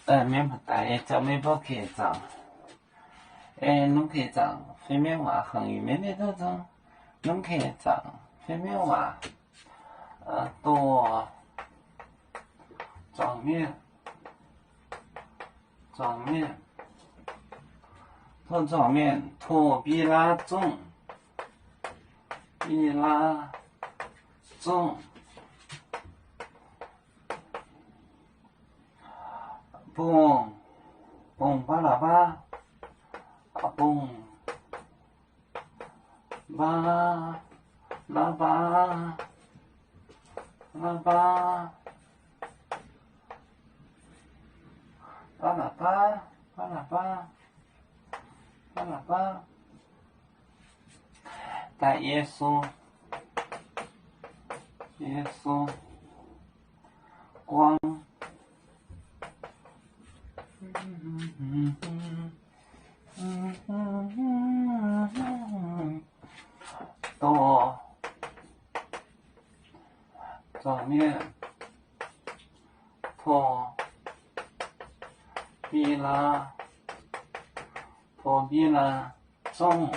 Daaih mienh muoz-doic, ei jauv mienh mbuo keh zaangc, ei nungv keh zaangc fei mienv waac, hangx yuc mienh mienh duqv zungv nungv keh zaangc fei mienv waac. Doh, zuangx mienh, zuangx mienh, tov zuangx mienh, tov bi laa zungh, bi laa zungh, bungx, bungx baa laa baa, bungx baa laa baa, laa baa, baa laa baa, baa laa baa, baa laa baa, daaih Yesu, Yesu guangv. Doh, zuangx mienh, tov bi laa, tov bi laa zungh,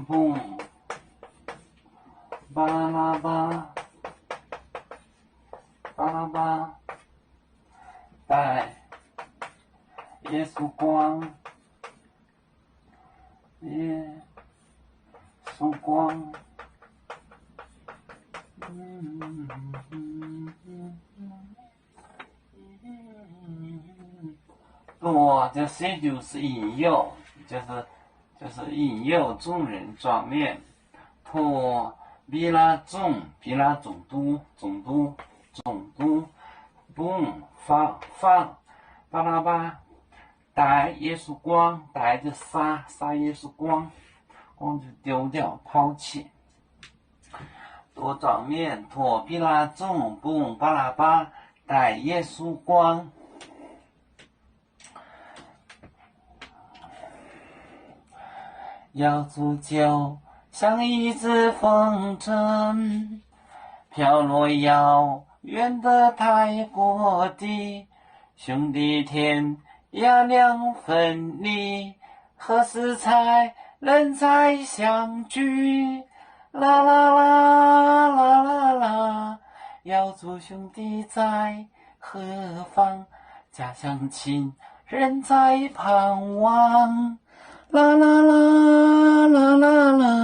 bungx baa laa baa, baa laa baa, daaih Yesu guangv, Yesu guangv. Doh, 这些就是引诱，就是，就是引诱众人转变。Tov bi laa zungh, bi laa zungh duqv, zungh duqv, zungh duqv, bungx, fangv, fangv, baa laa baa, daix Yesu guangv, daix 就杀, 杀 Yesu guangv, guangv 就丢掉, 抛弃. Doh zuangx mienh, tov bi laa zungh, bungx baa laa baa, daix Yesu guangv. 要煮酒，像一阵风吹，飘落遥远的太国地，兄弟天涯两分离，何时才能再相聚？啦啦啦，啦啦啦，遥祝兄弟在何方？ 家乡亲人在盼望，啦啦啦，啦啦啦。